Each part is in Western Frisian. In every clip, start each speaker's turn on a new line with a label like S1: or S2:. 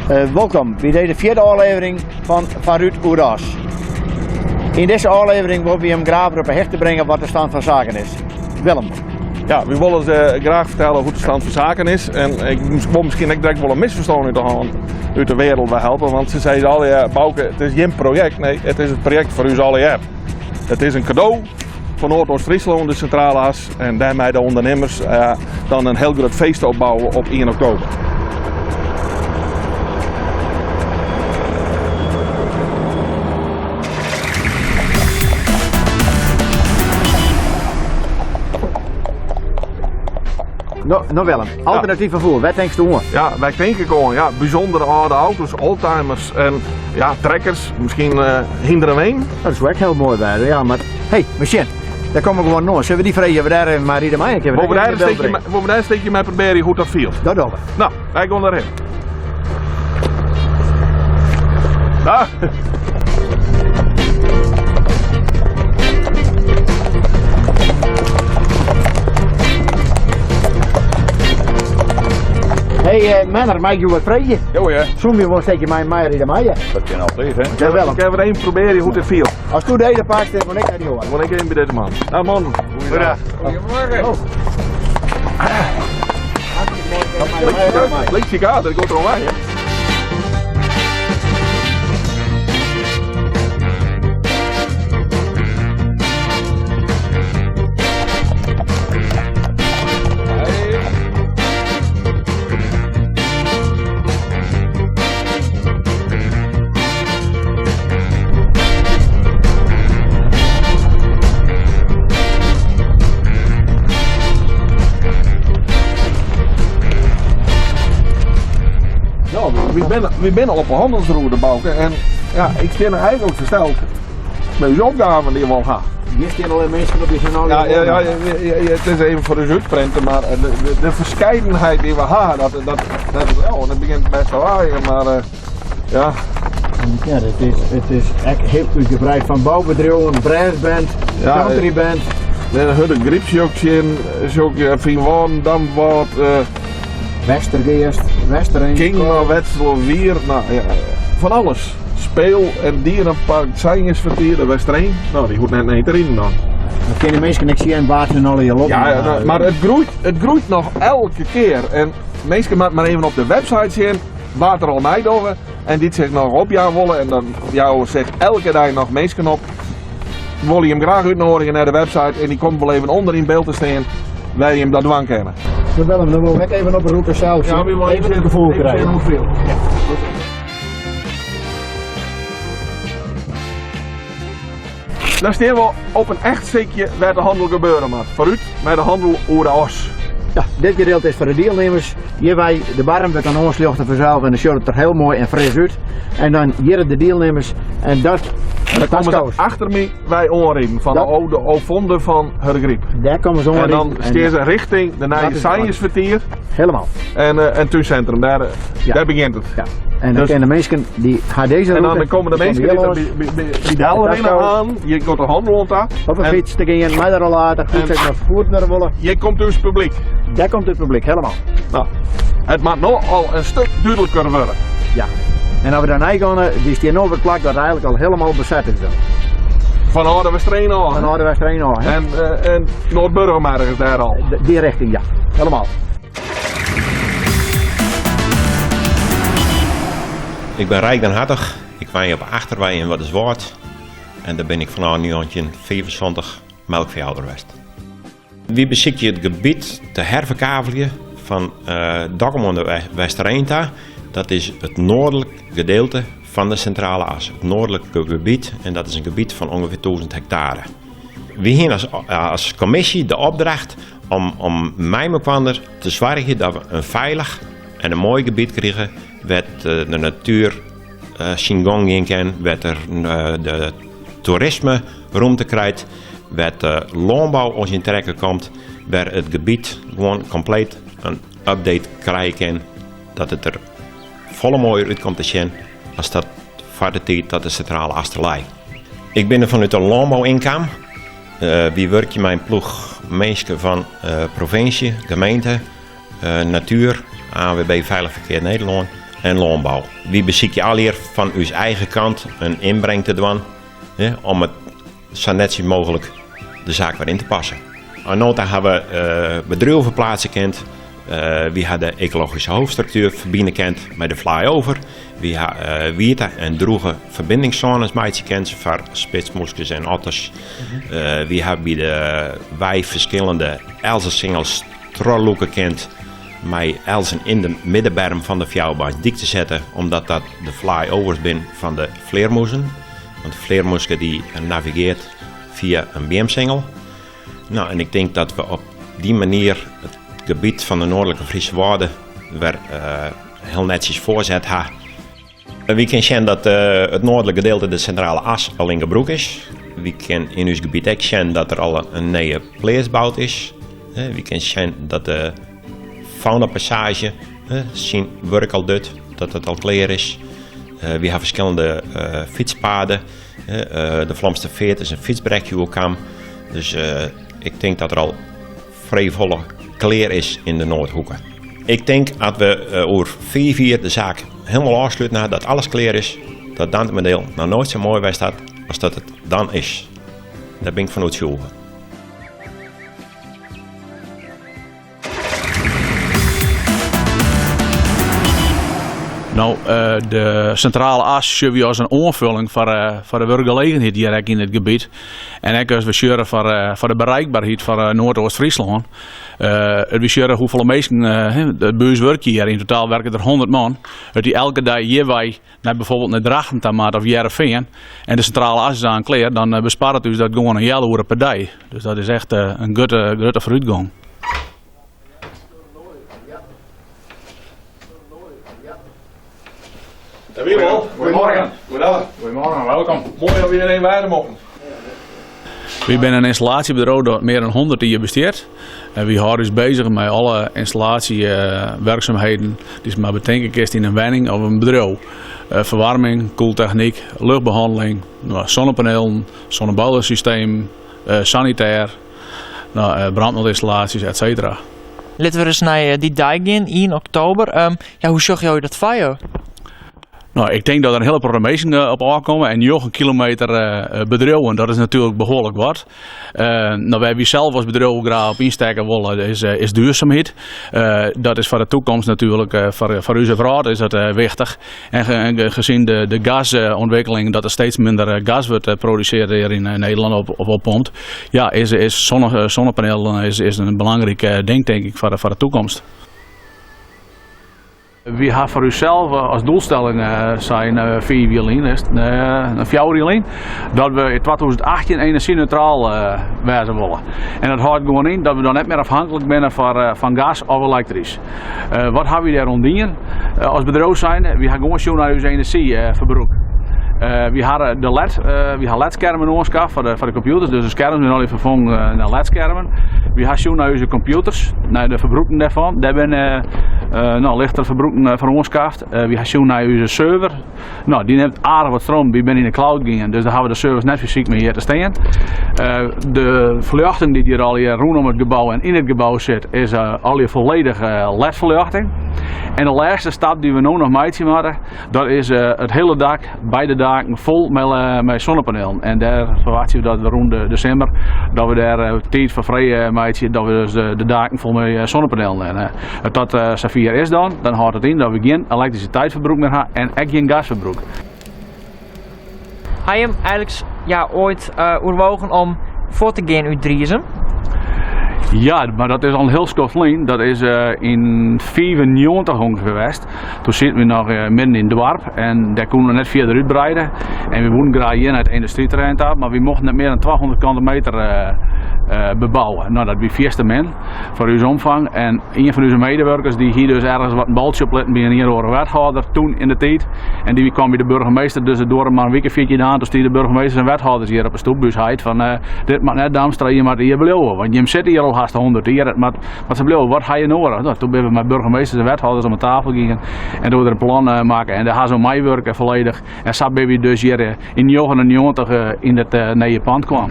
S1: Wolkom by dizze fjirde ôflevering fan Foarút oer de As. Yn dizze ôflevering wolle we jim graach wer op 'e hichte bringe wat de stand fan saken is. Willem.
S2: Ja, we wolle eh, graach fertelle hoe't de stand fan saken is. En ik wol miskien ek direkt wol in misferstân út de hân út de wereld wer helpe. Want se sizze allegear, Bauke, it is gjin projekt. Nee, it is it projekt foar ús allegear. It is in kado fan Noardoost-Fryslân, de Sintrale As. En dêrmei de ûndernimmers eh, dan in hiel grut feest opbouwe op 1 oktober.
S1: No, no Willem, alternatief vervoer, wêr tinkst oan?
S2: Ja, wêr tink ik oan? Ja, bysûndere âlde auto's, oldtimers en ja, trekkers, miskien uh, hynder en wein.
S1: Dat soe ek hiel moai wêze, ja, mar hey, we sjen. Dêr komme we gewoan oan. Sille we dy freegje we dêr even mei ride mei?
S2: Wolle we dêr in stikje, wolle we dêr in stikje mei probearje hoe't dat fielt?
S1: Dat dogge we.
S2: No, wy gean derhin. Dag.
S1: Hey, uh, Menner, mag ik je wat freegje?
S2: Jo, ja.
S1: Soene je wol in stikje mei my ride meie?
S3: Dat kin altyd, hè?
S1: Ja, wel.
S2: Ik even even probearje hoe't it fielt.
S1: As do de ene pakt, dan ik nei dy oare.
S2: Wol ik even by dizze man. Nou man.
S3: Goeiedag.
S2: Goedemorgen. Oh. Links je kaart, dat komt er al bij, hè? We binne op de hannelsroute, Bauke. En ja, ik stean eigenlik fersteld mei ús opgaven dy't we al ha.
S1: Hjir stean al minsken op je zijn
S2: ja, ja, ja, ja, het is even foar ús útprinten, mar de, de, de ferskeidenheid dy't we ha, dat, dat, dat is wel. En it begjint best te waaien, mar uh, ja.
S1: Ja, het is, het is ek hiel útgebreid fan boubedriuwen, brassband, ja, countryband.
S2: De hurde gryp tsjin, Feanwâlden, Damwâld, uh,
S1: Westergeast, Westereen.
S2: Kingma, Wetselwier, no ja, fan alles. Speel en dierenpark Seinsfertier, de Westereen. No, dy hoecht net nei te riden dan.
S1: Dan kinne minsken ek sjen wa't hun allegear lopen.
S2: Ja, ja, mar it groeit, it groeit noch elke kear. En minsken moatte mar even op de website sjen wa't der al meidogge en dy't sich noch opjaan wolle. En dan jouwe sich elke dei noch minsken op. Wolle jim graach útnoadigje nei de website en dy komt wol even ûnder yn byld te stean wêr jim dat dwaan kinne.
S1: We bellen dan wol ek even op de rûte sels.
S2: Ja, we wollen
S1: even it gefoel krije.
S2: Ja. Dan stean we op in echt stikje wêr't de hannel gebeure moat. Foarút mei de hannel oer de as.
S1: Ja, dit gedeelte is foar de dielnimmers. Hjirby de barren wurdt dan oansljochte fansels en dan sjocht it der hiel moai en fris út. En dan hjir de dielnimmers en dat.
S2: En dan komme se achter my wei oanriden fan de de ovonde fan Hurdegaryp.
S1: Dêr komme se oanriden.
S2: En dan stean se richting de nije Seinsfertier.
S1: Helemaal.
S2: En, uh, en túncentrum, dêr, ja. dêr begjint it.
S1: Ja. En dan dus, kinne de minsken dy't ha dizze
S2: En dan komme de minsken dy't by, by, by delrinne oan, je komt de hannel oan ta.
S1: Op in fyts te gean, mei de rollator, goed zeg maar vervoerd wurde wolle.
S2: Hjir komt ús publyk.
S1: Dêr komt it publyk, helemaal.
S2: No, it moat no al in stik dúdliker wurde.
S1: Ja. En as we dêrnei gean, dy stean no op it plak dat eigenlik al hielendal beset is.
S2: Fan âlde Westereen ôf.
S1: Fan âlde Westereen ôf.
S2: En, uh, en Noardburgum ergens dêr al.
S1: Dy richting, ja. Helemaal.
S4: Ik bin Rijk den Hartog. Ik wenje op Achterwei yn Wâlterswâld en dêr bin ik fanôf 1975 melkfeehâlder west. Wy besykje it gebiet te herferkaveljen fan Dokkum oan de Westereen ta. Dat is it noardlik gedeelte fan de Sintrale As, it noardlike gebiet en dat is in gebiet fan ûngefear 1000 hektare. Wy hiene as, as kommisje de opdracht om, om mei mekoar te soargjen dat we in feilich en in moai gebiet krigen wêr't de natuer syn gong gean kin, wêr't der de toerisme rûmte krijt, wêr't de lânbou oan syn trekken komt, wêr it gebiet gewoan kompleet in update krije kin, dat it der folle moaier út komt te sjen as dat foar de tiid dat de Sintrale As der lei. Ik bin der fanút de lânbou ynkaam. Wy wurkje mei in ploech minsken fan provinsje, gemeente, natuer, ANWB Veilig Verkeer Nederlân. En lânbou. Wy besykje allegear fan ús eigen kant in ynbreng te dwaan om it sa netsjes mooglik de saak wer yn te passen. Oant no ta ha we bedriuwen ferplaatse kind, wy ha de ekologyske hoofdstruktuer ferbine kind mei de flyover, wy ha wiete en drûge ferbindingssônes meitsje kind foar spitsmûskes en otters. Wy ha by de wei ferskillende elzesingels trochlûke kind. Mei elzen yn de middenberm fan de fjouwerbaansdyk te setten, omdat dat de fly-overs bin fan de flearmûzen. Want de flearmûske dy navigeart fia in beamsingel. No, en ik tink dat we op dy manier it gebiet fan de Noardlike Fryske Wâlden wer hiel netsjes foarset ha. Wy kinne sjen dat it noardlik gedeelte, de sintrale as, al yn gebrûk is. Wy kinne yn ús gebiet ek sjen dat der al in nije pleats boud is. Wy kinne sjen dat de faunapassaazje syn wurk al docht, dat dat al klear is. Wy ha ferskillende fytspaden. De Flamster Feart is in fytsbrechje oerkaam. Dus ik tink dat der al frij folle klear is yn de Noardhoeke. Ik tink at we oer 5 jier de saak hielendal ôfsluten ha, dat alles klear is, dat Dantumadiel noch noait sa moai west hat as dat it dan is. Dêr bin ik fan oertsjûge.
S3: No, de sintrale as sjogge wy as in oanfulling foar foar de wurkgelegenheid hjir ek yn it gebiet. En ek as we sjogge foar foar de bereikbaarheid foar Noardoost-Fryslân. As we sjogge hoefolle minsken by ús wurkje hjir, yn totaal werke der 100 man, dat dy elke dei hjirwei nei byfoarbyld nei Drachten ta moat of Hearrenfean en de sintrale as is aan klear, dan besparret ús dat gewoan in healoere per dei. Dus dat is echt in grutte, grutte foarútgong.
S2: Daar wie wel.
S5: Goedemorgen.
S2: Goedendag.
S5: Goedemorgen, welkom.
S2: Moai dat we hjir even weide mochten.
S3: Wy binne in ynstallaasjebedriuw dat mear dan 100 jier bestiet. En wy hâlde ús bezich mei alle ynstallaasjewerkzaamheden dy'tst mar betinke kinst yn in wenning of in bedriuw. Ferwaarming, koeltechnyk, luchtbehanneling, sonnepanelen, sonneboilersystemen, sanitêr, brandmeldynstallaasjes, et cetera.
S5: Litte we ris nei dy dei gean, ien oktober. Ja, hoe sjogge jo dat foar jo?
S3: No, ik tink dat der in hiele protte minsken op ôfkomme en njoggen kilometer bedriuwen, dat is natuerlik behoarlik wat. No, wêr't wy sels as bedriuw graach op ynstekke wolle, is duurzaamheid. Dat is foar de toekomst natuerlik, foar ús wrâld is dat wichtich. En gezien de gasûntwikkeling, dat der steeds minder gas wurdt produsearre hjir yn Nederlân of oppompt, ja, is sonnepanelen is in belangryk ding tink ik foar de toekomst. Wy ha foar ússels as doelstelling sein 5 jier lyn, is it, nee, 4 jier lyn, dat we yn 2018 enerzjyneutraal wêze wolle. En dat hâldt gewoan yn dat we dan net mear afhanklik binne fan gas of elektrysk. Wat ha wy dêroan dien as bedriuw zijnde? Wy ha gewoan sjoen nei ús enerzjyferbrûk. Wy ha de led, wy ha ledskermen oanskaft foar de kompjûters, dus de skermen binne allegear ferfongen nei ledskermen. Wy ha sjoen nei ús kompjûters, nei de ferbrûken dêrfan. Dêr binne no, lichtere ferbrûken foar oanskaft. Wy ha sjoen nei ús server. No, dy nimt aardich wat stroom. Wy binne yn de cloud gien, dus dêr hawwe we de servers net fysyk mear hjir te stean. De ferljochting dy't hjir allegear rûnom it gebou en yn it gebou sit, is allegear folledich LED-ferljochting. En de lêste stap dy't we no noch meitsje moatte, dat is it hiele dak, beide daken fol mei sonnepanelen. En dêr ferwachtsje we dat we rûn de simmer, dat we dêr tiid foar frij meitsje, dat we dus de daken fol mei sonnepanelen. En as dat safier is dan, dan hâldt it yn dat we gjin elektrisiteitsferbrûk mear ha en ek gjin gasferbrûk.
S5: Ha jim eigenliks ja, oait oerwogen om fuort te gean út Driezum?
S3: Ja, mar dat is al in hiel skoft lyn. Dat is yn 95 ûngefear west. Doe sieten we noch midden yn it doarp en dêr koene we net fierder útbreide. En we woenen graach hjir nei it yndustryterrein ta, mar we mochten net mear dan 200 kante meter bebouwe. No, dat wie fierste min foar ús omfang. En ien fan ús medewurkers dy hie dus ergens wat in baltsje oplitten by in ien oare wethâlder toen yn de tiid. En dy kwam by de burgemeester, dus it duorre mar in wike 14 dagen, toen stie de burgemeester en wethâlders hjir op de stoep by ús heit fan dit moat net Damstra, jim moatte hjir bliuwe, want jim sitte hjir al hast 100 jier, it moat moat sa bliuwe, wat ha je noadich? No, toen binne we mei burgemeesters en wethâlders om de tafel gien en doe der in plan makke en dêr ha se oan meiwurke folledich en sa binne wy dus hjir yn 99 yn it nije pand kwam.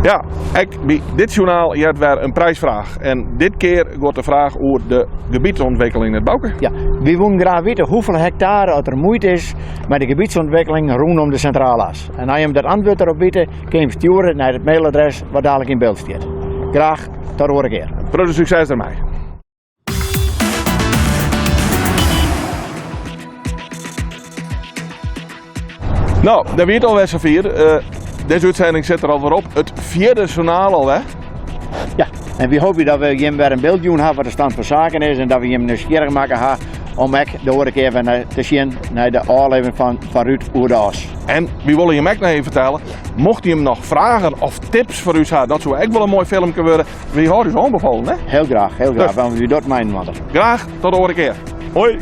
S2: Ja, ek by dit sjoernaal heart wer in prijsfraach. En dit kear giet de fraach oer de gebietsûntwikkeling, net Bauke?
S1: Ja, wy woenen graach witte hoefolle hektare oft der muoid is mei de gebietsûntwikkeling rûnom de Sintrale As. En as jim dat antwurd derop witte, kinne jim stjoere nei it mailadres wat dalik yn byld stiet. Graach tot de oare kear.
S2: Protte sukses dermei. No, dêr wie it alwer safier. Uh, dizze útsending sit der alwer op. It fjirde sjoernaal alwer.
S1: Ja, en wy hoopje dat we jim wer in byld jûn hawwe wat de stand fan saken is en dat we jim nijsgjirrich makke ha om ek de oare kear wer te sjen nei de ôflevering fan Foarút oer de As.
S2: En wy wolle jim ek noch even fertelle, mochten jim noch fragen of tips foar ús ha, dat soe ek wol in moai filmke wurde. Wy hâlde ús oanbefolen, hè?
S1: Hiel graach, hiel graach,
S2: dus.
S1: want wy dat meinen moatte.
S2: Graach tot de oare kear. Hoi!